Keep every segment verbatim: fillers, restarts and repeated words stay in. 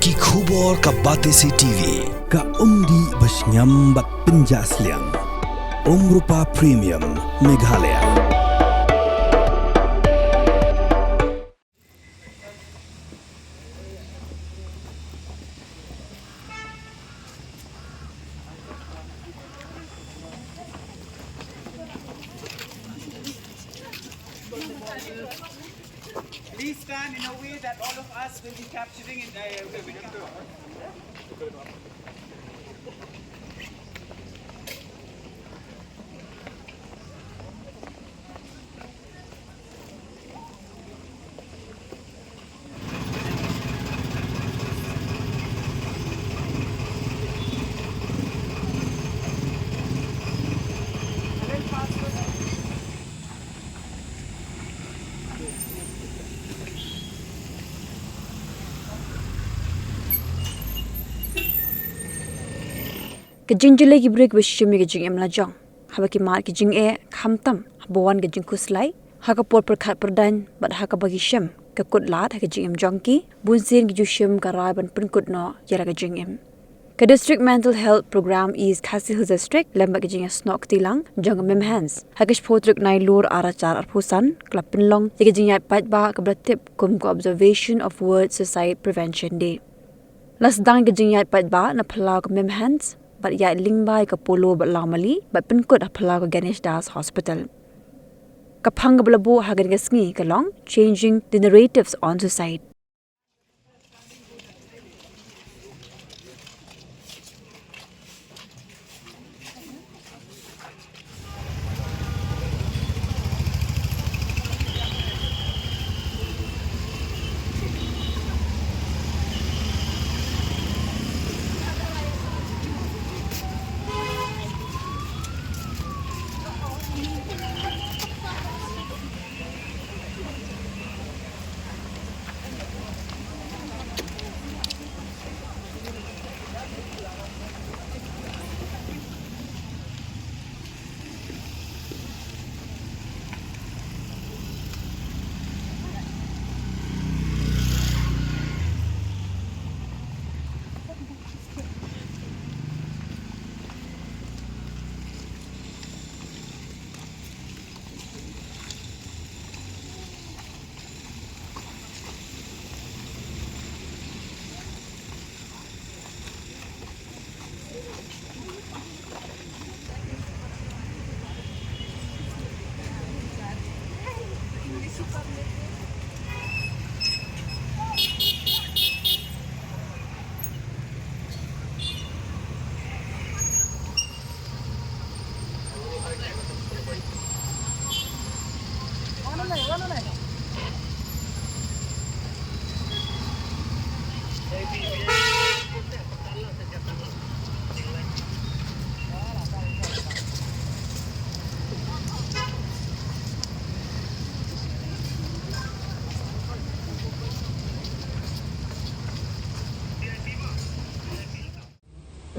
Ki khubor ka Batesi T V, ka umdih ba shngiam bad pynjah sliang. Umrupa Premium, Meghalaya. Please stand in a way that all of us will be capturing in the. Ka jingjyllei ki briew kiba shim ïa ka jingim lajong haba ki mad ki jingeh, khamtam haba wan ka jingkhuslai ha ka por pyrkhat pyrdaiñ bad ha kaba ki shem ka kut lad ha ka jingim jong ki. Bun sien ki ju shim ka rai ban pynkut noh ïa la ka jingim. Ka District Mental Health Program East Khasi Hills District lem bad ka jingïasnoh kti lang jong ka MIMHANS ha ka shiphew tarik Nailur ar hajar arphew san ka la pynlong ïa ka jingïaid paidbah kaba la tip kum ka Observation of Word Suicide Prevention Day. La sdang ka jingïaid paidbah na phyllaw ka MIMHANS bad ïaid lyngba ïa ka Polo bad Lawmali bad pynkut ha phyllaw ka Ganesh Das Hospital. Ka phang kaba la buh ha kane ka sngi ka long Changing the Narratives on Suicide.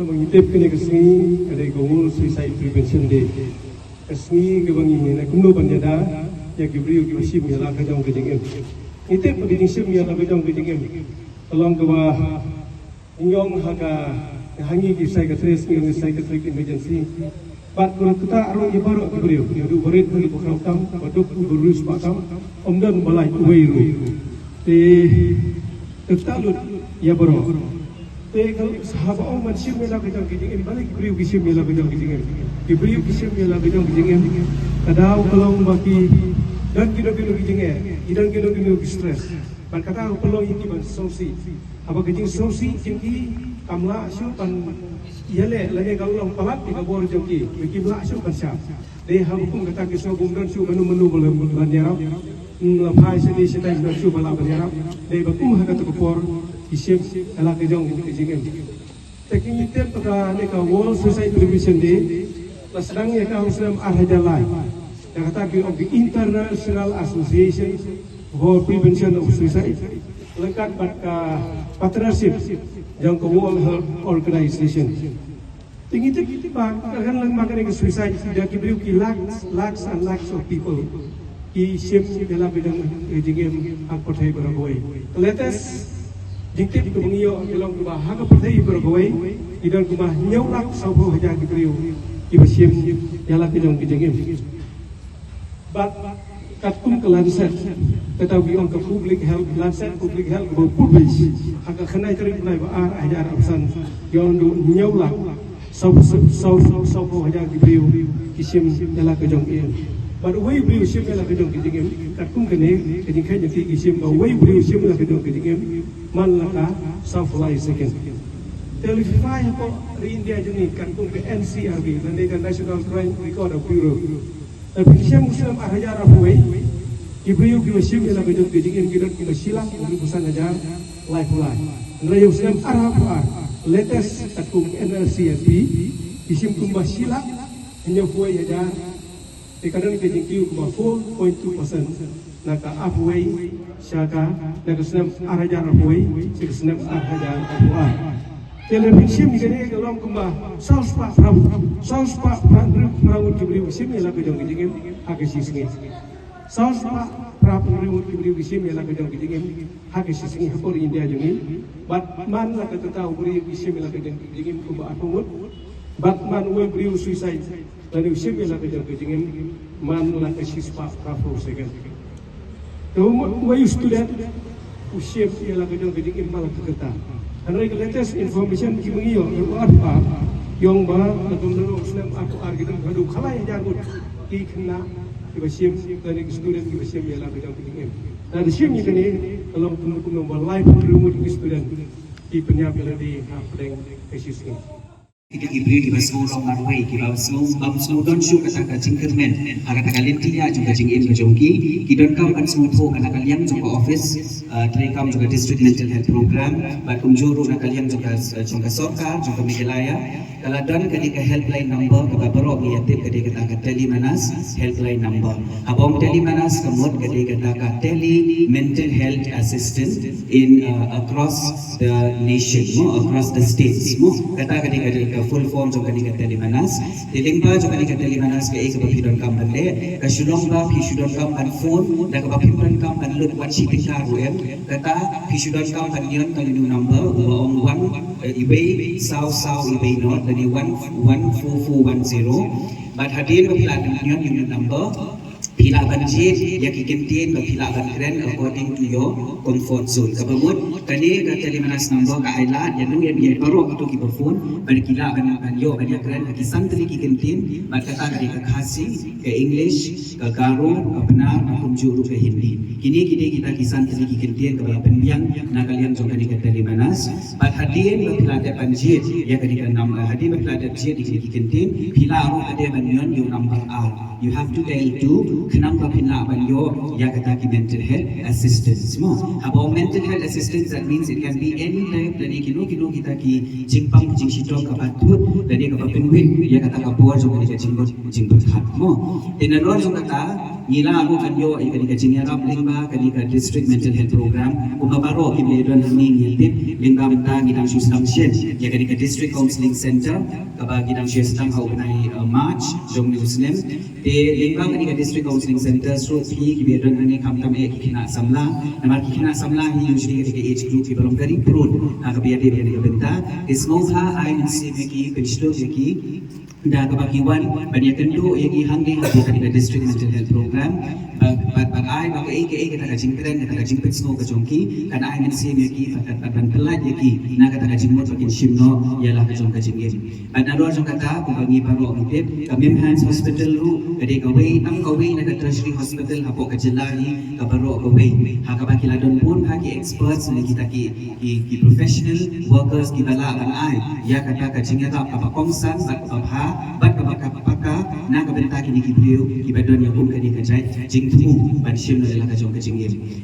Te ba ngi tip kane ka sngi ka dei ka World Suicide Prevention Day. Ka sngi kaba ngi ngin kumno ban ïada ïa ki briew kiba shim ïa la ka jong ka jingim. Ngi tip ba ka jingshim ïa la ka jong ka jingim ka long kaba ngi ong ha ka, ha ngi ki psychiatrist ngi ong psychiatric emergency. Bad kumta ruh ïa baroh ki briew, ïa u barit, ïa u bakhraw tam, ba duk u barus ba tam, ym don ba lait uwei ruh. Te, te kata lut ïa baroh. Te ka haba ong ban shim ïa la ka jong ka jingim, balei ki briew ki shim ïa la ka jong ka jingim? Ki briew ki shim ïa la ka jong ka jingim, ka daw ka long ba ki don kino kino ki jingeh, ki don kino kino ki stress. Bad kata ruh ka long ïa ki ban sngewsih. Haba ka jingsngewsih jong ki kam lah shuh ban ïaleh lane ka long palat ïa ka bor jong ki, ba kim lah shuh ban shah. Dei haba kum kata ki sngew bym don shuh mano mano ba la, ban ïarap. Hmm, la phai sha dei sha dei, ym don shuh ba lah ban ïarap. Dei ba kum ha kata ka por ki shim ïa la ka jong ka jingim. Te ngi tip ba kane ka World Suicide Prevention Day la sdang ïa ka ha u snem ar hajar lai da kata ki ong ki International Association for Prevention of Suicide, ryngkat bad ka partnership jong ka World Health Organization. Te ngi tip ba ka lyngba kane ka suicide da ki briew ki lakhs, lakhs and lakhs of people ki shim ïa la ka jong ka jingim ha ka pyrthei baroh kawei. Ka latest Jingtip kaba ngi ïoh ka long kaba ha ka pyrthei baroh kawei ki don kumba hynñiew lak sawphew hajar ki briew kiba shim ïa la ka jong ka jingim. Bad katkum ka Lancet, kata ki ong ka Public Health, Lancet Public Health kaba publish ha ka khyndai tarik bnai ba ar hajar arphew san, ki ong du hynñiew lak saw, saw, saw, sawphew hajar ki briew ki shim ïa la ka jong ka jingim. Bad uwei u briew u shim ïa la ka jong ka jingim, katkum kane ka jingkheiñ jong ki, ki shim ba uwei u briew u shim ïa la ka jong ka jingim man la ka sawphew lai second. Te lada phi phai hapoh ri India jong ngi, katkum ka N C R B, lane ka National Crime Record Bureau, lada phi shem u snem ar hajar arphew wei, ki briew kiba shim ïa la ka jong ka jingim ki don kumba shi lak hynriewphew san hajar laiphew lai. Hynrei ïa u snem arphew ar, latest katkum N C R B, ki shim kumba shi lak hynñiewphew wei hajar. Te ka don ka jingkiew kumba four point two percent na ka arphew wei sha ka, na ka snem ar hajar arphew wei sha ka snem ar hajar arphew ar. Te lada phi shim kane ka long kumba saw spah phra, saw spah phra hynriew phra ngut ki briew ki shim ïa la ka jong ka jingim ha ka shi sngi. Saw spah phra hynriew ngut ki briew ki shim ïa la ka jong ka jingim ha ka shi sngi hapoh ri India jong ngi. Bad man la ka kata u briew ki shim ïa la ka jong ka jingim kumba arphew ngut. Bad man uwei u briew u suicide lane u shim ïa la ka jong ka jingim man la ka shi spah phra phew second. Te uwei u student u shim ïa la ka jong ka jingim man la ka kata. Hynrei ka latest information kiba ngi ïoh, ka arphew ar, ki ong ba na ka bynta u snem arphew ar ki don haduh khatlai hajar ngut ki khynnah kiba shim lane ki student kiba shim ïa la ka jong ka jingim. Lada shim ïa kane ka long kumno kumno ba laiphew hynriew ngut ki student ki pynïap ïa lade hapdeng ka shi sngi. Kita ki briew kiba sngewlong marwei, kiba sngewbha, sngewdon shuh kata ka jingkyrmen ha kata ka lynti ïa jong ka jingim ka jong ki, ki donkam ban sngewthuh na ka liang jong ka office, uh, treikam jong ka District Mental Health Program bad kumjuh ruh na ka liang jong ka, jong ka sorkar jong ka Meghalaya. Ka la don kane ka helpline number kaba baroh ngi ïa tip ka dei kata ka Tele Manas helpline number. Haba ong Tele Manas ka mut ka dei kata ka Tele Mental Health Assistance in, uh, across the nation, mo, across the states, mo. Kata ka dei ka, ka full form jong kane ka Tele Manas. Te lyngba jong kane ka Tele Manas kaei kaba phi donkam ban leh? Ka shu long ba phi shu donkam ban phone, da kaba phim donkam ban lut wat shi tyngka ruh em. Kata phi shu donkam ban ñion tang ïa u number uba ong one, eh, iwei saw saw iwei nod, lane one one four four one zero. Bad hadien ba phi la ñion ïa u number, phi lah ban jied ïa ki kyntien ba phi lah ban kren according to your comfort zone. Kaba mut kane ka Tele Manas number ka ai lad ïa nongïaid baroh kito kiba phone ba ki lah ban, ban ïoh ban ïakren ha ki san tylli ki kyntien, bad kata ka dei ka Khasi, ka English, ka Garo, ka Pnar, bad kumjuh ruh ka Hindi. Kine ki dei kita ki san tylli ki kyntien kaba la pynbiang na ka liang jong kane ka Tele Manas. Bad hadien ba phi la dep ban jied ïa kane ka nam, hadien ba phi la dep jied ïa kine ki kyntien, phi lah ruh ka dei ban ñion ïa u number ar. You have to dial two khnang ba phin lah ban ïoh ïa kata ki mental health assistance, mo. Haba ong mental health assistance, that means it can be any type, lane kino kino kita ki jingpang jingshitom kaba thut lane kaba pynwit ïa kata ka por jong kane ka jingpyrkhat, mo. Te nalor jong kata ngi lah ruh ban ïoh ïa kane ka jingïarap lyngba kane ka District Mental Health Program. Kumba baroh kiba don hangne ngi tip, lyngba mynta ngi dang shu sdang shen ïa kane ka District Counselling Center kaba ngi dang shu sdang ha u bnai, uh, March jong une u snem. Te lyngba kane ka District Counselling Center ruh, phi kiba don hangne khamtam eh ki khynnah samla, namar ki khynnah samla hi usually ka dei ka age group kiba long very prone ha kaba ïadei bad kane ka bynta. Te sngewbha ai mynsiem ïa ki, pynshitom ïa ki. Da kaba ki wan ban ïakynduh ïa ki hangne hapoh kane ka District Mental Health Program. Bad, bad, bad ai ba kaei kaei kata ka jingkren, kata ka jingpynsngew ka jong ki kan ai mynsiem ïa ki bad, bad, bad ban pyllait ïa ki na kata ka jingmut ba kin shim noh ïa la ka jong ka jingim. Bad nalor jong kata, kumba ngi baroh ngi tip, ka MIMHANS Hospital ruh ka dei kawei, tang kawei na ka tertiary hospital hapoh ka jylla hi, ka baroh kawei. Ha kaba ki la don bun ha ki experts ne kita ki, ki, ki professional workers kiba lah ban ai ïa kata ka jingïarap kaba kongsan bad kaba bha bad kaba ka paka na ka bynta kine ki briew kiba don ïa kum kane ka jait jingthmu ban shim noh ïa la ka jong ka jingim.